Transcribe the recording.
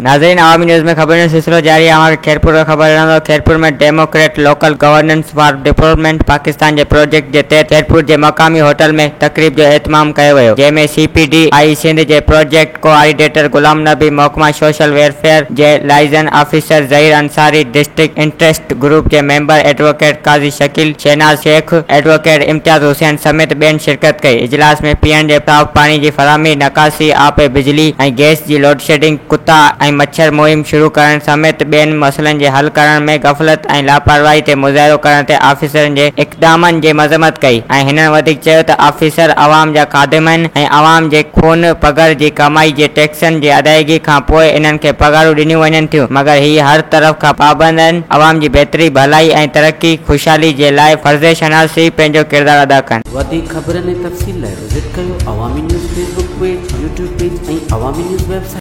ناظرين عوامي نيوز ۾ خبرن جو سلسلو جاري آهي اوهان کي خيرپور کان خبر ڏيندو Khairpur ۾ democrat local governance for development Pakistan جي پروجيڪٽ جي تحت خيرپور جي مقامي هوٽل ۾ تقريب جو اهتمام ڪيو ويو جنهن ۾ سي پي ڊي I Sindh جي project coordinator Ghulam Nabi محڪمه social welfare جي liaison officer Zaheer Ansari district interest group جي member advocate Qazi Shakeel Shahnaz Shaikh advocate Imtiaz Hussain سميت ٻين شرڪت ڪئي اجلاس ۾ پيئڻ جي صاف پاڻي جي فراهمي نڪاسي آب ۽ بجلي ۽ گئس جي لوڊشيڊنگ ڪتا ۽ مڇر مهم شروع ڪرڻ سميت ٻين مسئلن جي حل ڪرڻ ۾ غفلت ۽ لاپرواهي تي مظاهرو ڪرڻ تي آفيسرن جي اقدامن جي مذمت ڪئي ۽ هنن وڌيڪ چيو ته آفيسر عوام جا خادم آهن ۽ عوام جي خون پگهر جي ڪمائي جي ٽيڪسن جي ادائيگي کان پوء انهن کي پگهارون ڏنيون وڃن ٿيون مگر هي هر طرف کان پابند آهن عوام جي بهتري ڀلائي ۽ ترقي خوشحالي جي لاء فرض شناسي پنهنجو ڪردار ادا ڪن. وڌيڪ خبرن ۽ تفصيل لاء وزٽ ڪيو Awami news Facebook page, YouTube page ۽ Awami news website.